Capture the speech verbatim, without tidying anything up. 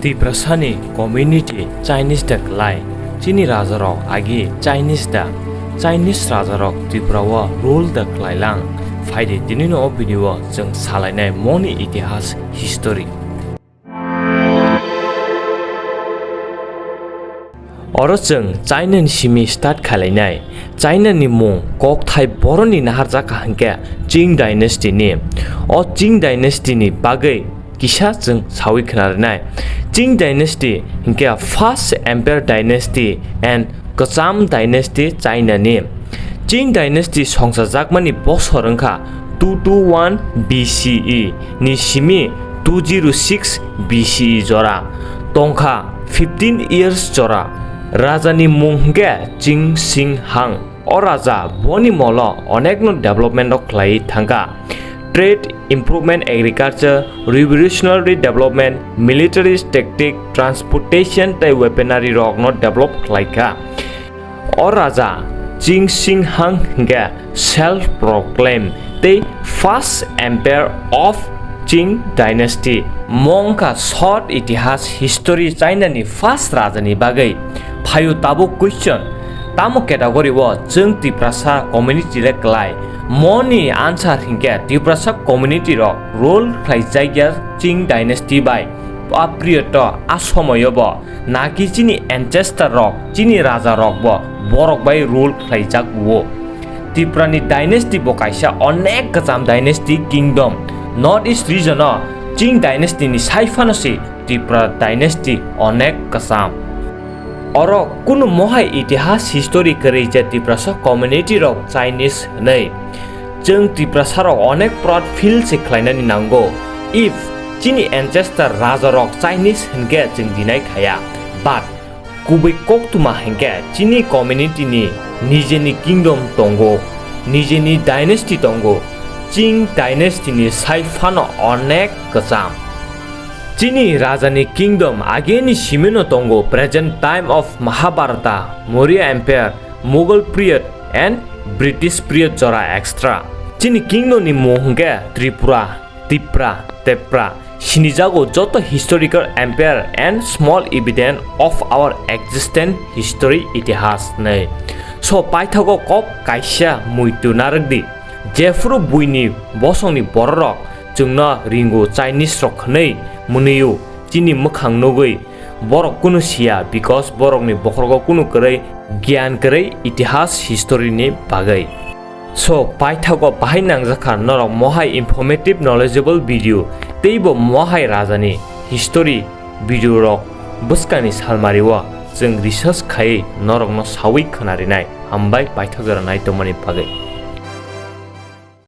Tiprasani community Chinese da klai? Chini rajarok agi Chinese da? Chinese rajarok Tripura o rule da klai lang? Phaidi tini no o video o chwng salainai moni itihas history. Oro chwng China ni simi start khalainai. China ni mung kokthai boroni naharjak kha hwnkhe Qing dynasty ni. O Qing dynasty ni bagwi kisa chwng sawi khna rwnai. Qing dynasty hwnkhe first emperor dynasty and kwcham dynasty China ni. Qing dynasty songchajakmani bosor wngkha two two one B C E ni simi two zero six B C E jora. Tongkha fifteen years jora. Rajani mung hwnkhe Qing Shi Huang. O raja boni molo onekno development rok khlaiwi thangkha. Trade improvement, agriculture, revolutionary development, military tactic, transportation tei weaponry rokno develop khlaikha. O raja Qing Shi Huang hwnkhe self proclaim tei first emperor of Qing dynasty. Mo wngkha short itihas history China ni first raja ni bagwi. Phaio tabuk question, tamo category o chwng Tiprasa community le klai? Mo ni answer hwnkhe Tiprasa community rok rule khlai jakya Qing dynasty bai. A period o, a somoyo bo naki chini ancestor rok, chini raja rok bo borok bai rule khlai jak o. Tripura ni dynasty bo kaisa onek kwcham dynasty kingdom. North East region o Qing dynasty ni sai phano se Tripura dynasty onek kwcham. Oro kunu mohai itihas history kwrwi je Tiprasa community rok Chinese hwnwi. Chwng Tiprasa rok onek proud feel se khlainani nango. If chini ancestor raja rok Chinese hwnkhe chwng deny khaya. But kubui koktwma hwnkhe chini community ni nijeni kingdom tongo, nijeni dynasty tongo. Qing dynasty ni sai phano onek kwcham. Chini raja ni kingdom ageni simino tongo, present time of Mahabharata, Maurya Empire, Mughal period and British period jora extra. Chini kingdom ni mung hwnkhe Tripura, Tipra, Tepra. Sinijago joto historical empire and small evidence of our existent history itihas hwnwi. So paithago kok kaisa muitu narwkdi. Jephuru buini bosongni bororok chwngno ringo Chinese rok hwnwi mwnwio chini mwkhang nugwi borok kunu siya, because borokni bokhorogo kunu kwrwi giyan kwrwi itihas history ni bagwi. So paithago bahai nangjakha norok mohai informative knowledgeable video teibo mohai rajani history video rok bwskangni salmario chwng research khaiwi norokno sawi khwnarinai. Hambai paithak jora nai tongmani bagwi.